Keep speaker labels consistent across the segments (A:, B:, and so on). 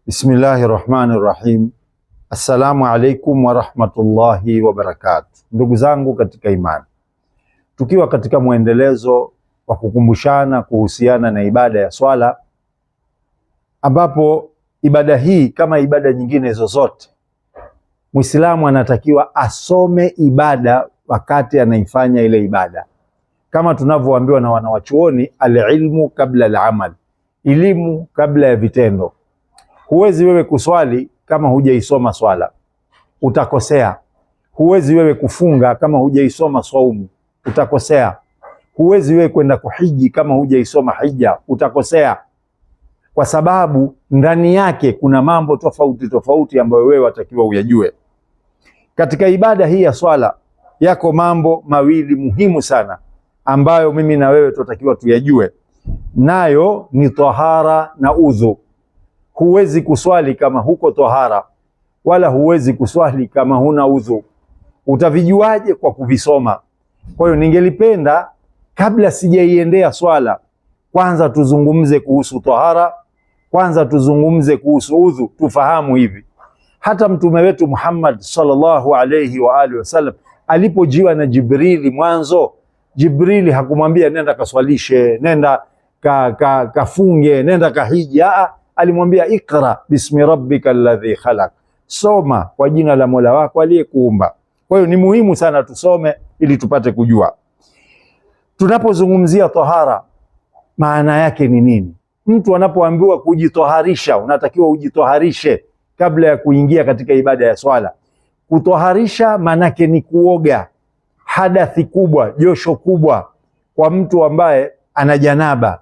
A: Bismillahi rahmani rahim. Assalamu alaikum warahmatullahi wabarakatuh. Ndugu zangu katika imani, tukiwa katika mwendelezo wa kukumbushana kuhusiana na ibada ya swala, ambapo ibada hii kama ibada nyingine zozote, Mwislamu anatakiwa asome ibada wakati anaifanya ile ibada, kama tunavyoambiwa na wanawachuoni, alilmu kabla alamal, elimu kabla ya vitendo. Huwezi wewe kuswali kama hujaisoma swala, utakosea. Huwezi wewe kufunga kama hujaisoma swaumu, utakosea. Huwezi wewe kwenda kuhiji kama hujaisoma hija, utakosea, kwa sababu ndani yake kuna mambo tofauti tofauti ambayo wewe watakiwa uyajue. Katika ibada hii ya swala yako mambo mawili muhimu sana ambayo mimi na wewe tunatakiwa tuyajue, nayo ni tahara na udhu. Huwezi kuswali kama huko tohara, wala huwezi kuswali kama huna udhu. Utavijuaje? Kwa kuvisoma. Kwa hiyo ningelipenda kabla sijaiendea swala, kwanza tuzungumze kuhusu tohara, kwanza tuzungumze kuhusu udhu, tufahamu hivi. Hata mtume wetu Muhammad sallallahu alayhi wa alihi wasallam alipojiwa na Jibrili mwanzo, Jibrili hakumwambia nenda kaswalishe, nenda kafunge, nenda kahiji. Alimwambia ikra bismi rabbika alladhi khalaq, soma kwa jina la Mola wako aliyekuumba. Kwa hiyo ni muhimu sana tusome ili tupate kujua. Tunapozungumzia tohara, maana yake ni nini? Mtu anapoambiwa kujitoharisha, unatakiwa ujitoharishe kabla ya kuingia katika ibada ya swala. Kutoharisha maanake ni kuoga hadathi kubwa, josho kubwa kwa mtu ambaye ana janaba.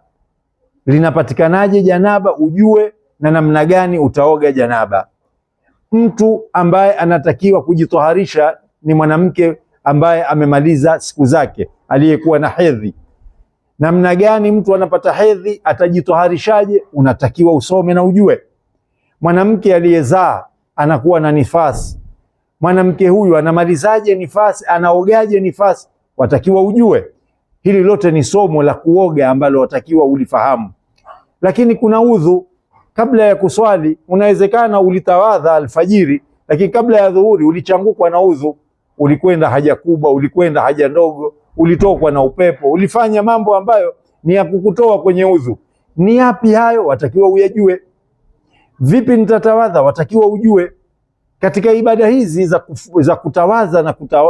A: Linapatikanaje janaba? Ujue na namna gani utaoga janaba. Mtu ambaye anatakiwa kujitoharisha ni mwanamke ambaye amemaliza siku zake, aliyekuwa na hedhi. Namna gani mtu anapata hedhi, atajitoharishaje? Unatakiwa usome na ujue. Mwanamke aliyezaa anakuwa na nifasi, mwanamke huyu anamalizaje nifasi, anaogaje nifasi? Watakiwa ujue. Hili lote ni somo la kuoga ambalo watakiwa ulifahamu. Lakini kuna udhu kabla ya kuswali. Unawezekana ulitawadha alfajiri, lakini kabla ya dhuhuri ulichangukwa na udhu, ulikwenda haja kubwa, ulikwenda haja ndogo, ulitokwa na upepo, ulifanya mambo ambayo ni ya kukutoa kwenye udhu. Ni yapi hayo? Watakiwa uyajue. Vipi nitatawadha? Watakiwa ujue. Katika ibada hizi za kutawadha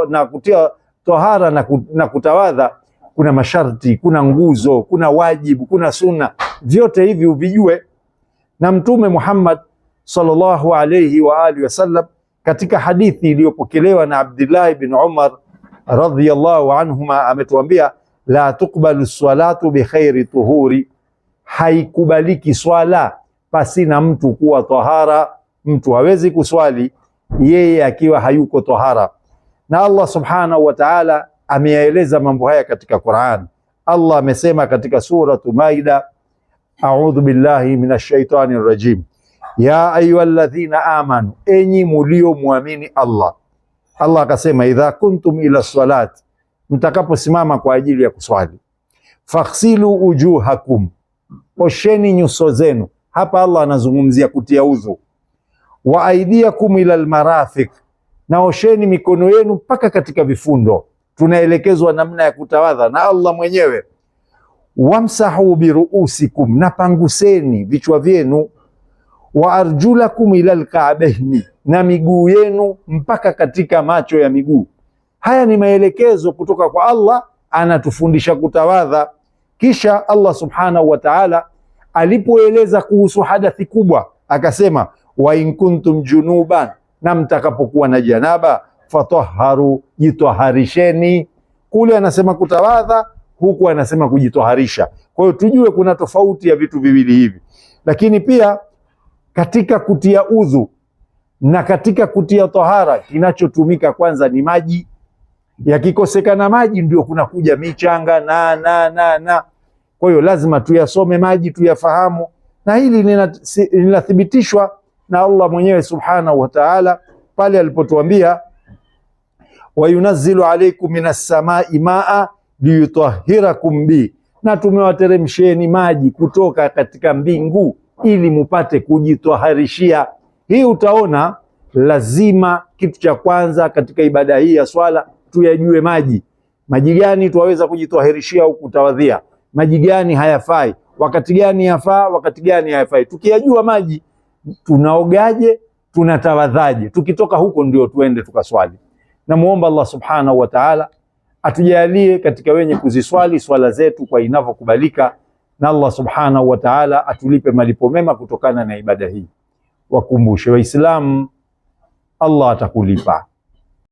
A: na kutia tohara na kutawadha kuna masharti, kuna nguzo, kuna wajibu, kuna sunna. Vyote hivi uvijue. Na Mtume Muhammad sallallahu alayhi wa alihi wasallam katika hadithi iliyopokelewa na Abdullah bin Umar radhiyallahu anhuma ametuambia, la tuqbalu salatu bi khairi tuhuri, haikubaliki swala pasina mtu kuwa tahara. Mtu hawezi kuswali yeye akiwa hayuko tahara. Na Allah subhanahu wa ta'ala ameyaeleza mambo haya katika Qur'an. Allah amesema katika suratu Maida, a'udhu billahi minash shaitani rajim, ya ayyuhalladhina amanu, enyi mulio muamini Allah. Allah akasema idha kuntum ila salat, mtakaposimama kwa ajili ya kuswali, faghsilu wujuhakum, osheni nyuso zenu. Hapa Allah anazungumzia kutia udhu. Wa aidiakum ila almarafiq, na osheni mikono yenu mpaka katika vifundo. Tunaelekezwa namna ya kutawadha na Allah mwenyewe. Wamsahu biruusikum, na panguseni vichwa vyenu. Wa arjulakum ila alka'baini, na miguu yenu mpaka katika macho ya miguu. Haya ni maelekezo kutoka kwa Allah, anatufundisha kutawadha. Kisha Allah subhanahu wa ta'ala alipoeleza kuhusu hadathi kubwa akasema, wa in kuntum junuban, na mtakapokuwa na janaba, fatahharu, jitoharisheni. Kule anasema kutawadha, huku anasema kujitoharisha. Kwa hiyo tujue kuna tofauti ya vitu viwili hivi. Lakini pia katika kutia udhu na katika kutia tohara, kinachotumika kwanza ni maji. Yakikosekana maji, ndio kuna kuja michanga na na na na. Kwa hiyo lazima tuyasome maji, tuyafahamu, na hili linathibitishwa na Allah mwenyewe subhanahu wa ta'ala pale alipotuambia wayunazzilu alaikum minas samai maa liyutahhirakum bi, na tumewateremsheni maji kutoka katika mbingu ili mupate kujitwaharishia. Hii utaona lazima kitu cha kwanza katika ibada hii ya swala tuyajue maji. Maji gani twaweza kujitwaharishia au kutawadhia? Maji gani hayafai? Wakati gani yafaa? Wakati gani hayafai? Tukiyajua maji, tunaogaje? Tunatawadhaje? Tukitoka huko ndio tuende tukaswali. Namuomba Allah subhanahu wa ta'ala atujalie katika wenye kuziswali swala zetu kwa inavyokubalika, na Allah subhanahu wa ta'ala atulipe malipo mema kutokana na ibada hii. Wakumbushe Waislamu, Allah atakulipa.